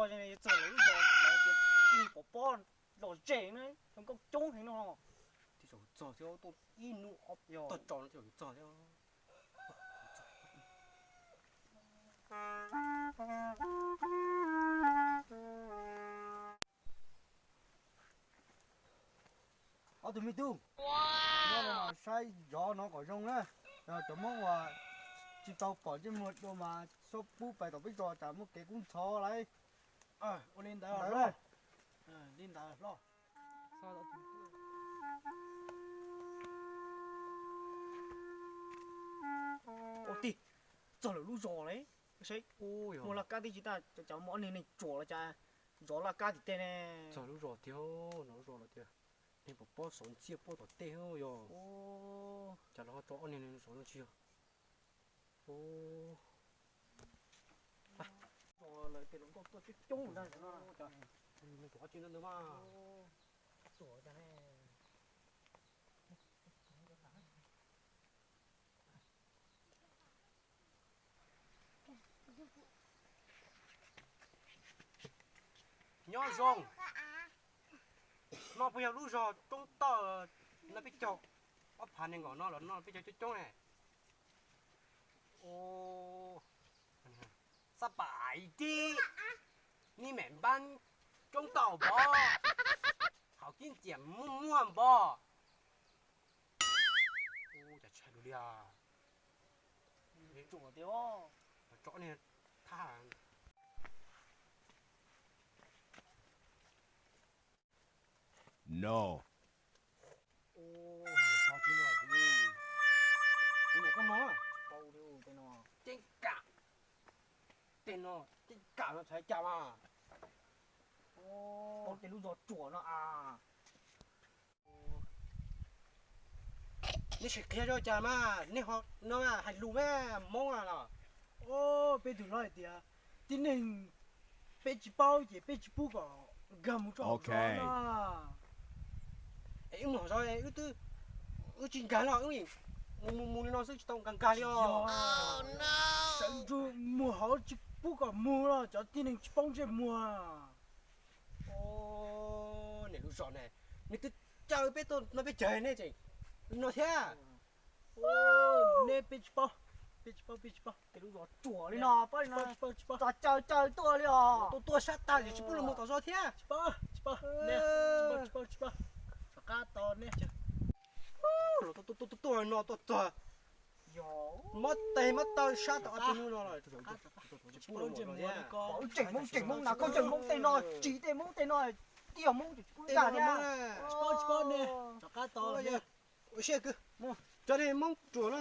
Txog lawv lub zos lawv tias nej pov pob los ze na, zoo nkauj coob heev no. Tej zaum txog thiab, tuaj ib hnub ob tog tso no tej zaum txog thiab. Ob tug me tub, nyob no mas saib zov no kom zoo na. Cov Hmoob uas tsis tau pom ntsej muag dua mas txhob pub pais tom peb zos, tsam muaj kev kub ntxhov lauj. Ua li ntawd, li ntawd hlob. Ua tij, txog lawm lub zos lawm. Saib, muaj laj kab tib si tas, cov muaj ob niag neeg tsuam los cas zov laj kab tim tej ne. Txog lub zos tiag, no lub zos lawm tiag. Neeg pov pob xov ntxiaj pob tom tej yog. Cas lawv ho tso ob niag neeg zov no tsis yog. Lawv tias hluas nkauj tuaj coob coob ntag no. Neeg tsuam qhov tsis ntawd mas. Nyob zoo. No puas yog lub zos Roob Toj no peb caug ob phav nees nkaum no los no peb caug coob coob ne? Xab pais tib, nib mem npab Roob Toj npov, hauv kib ntxias muaj muag npov. Cas tsis hais lus li os. Tso nej thab. No. Kuv niam koj no, ceeb kam, tej no ceeb kam no txhais cas mas. Tej lub zos tsuam no a. Nej sim qhia zoj cas mas nej ho no hais lus mas Hmoob a los. Peb tus hlob hais tias tib neeg peb tsis paub ces peb tsis pub kom nkag mus tso hauv zos no. Es wb mus hauv zos wb twb, wb tsis nkag los wb mus mus li no xwb tsis tau nkag nkag li os. Sawv ntsug mus hauv tsis pub kom mus los cov tib neeg tsis paub ntsej muag. Niam lub zos ne, nws twb caw peb tuaj no peb caw nej tseem no thiab. Nej peb tsis paub, peb tsis paub, peb tsis paub. Tej lub zos tsuam li no, tsis paub, tsis paub, tsis paub. Txog caw caw tuaj li os. Tuaj tuaj sab tag ces tsis pub los mus tom zos thiab. Tsis paub, tsis paub, tsis paub, tsis paub. Rov qab tos nej. Los tuaj tuaj tuaj no tuaj txog. Mob tes mob taw sab tau ob peb hnub no los. Tseem Hmoob tseem Hmoob na, koj tseem Hmoob tej no, tsis tej Hmoob tej no, tib yog Hmoob tsis pub nkag thiab. Tsis paub, tsis paub nej, rov qab tos. Ua siab kwv, cov nej Hmoob ruam no.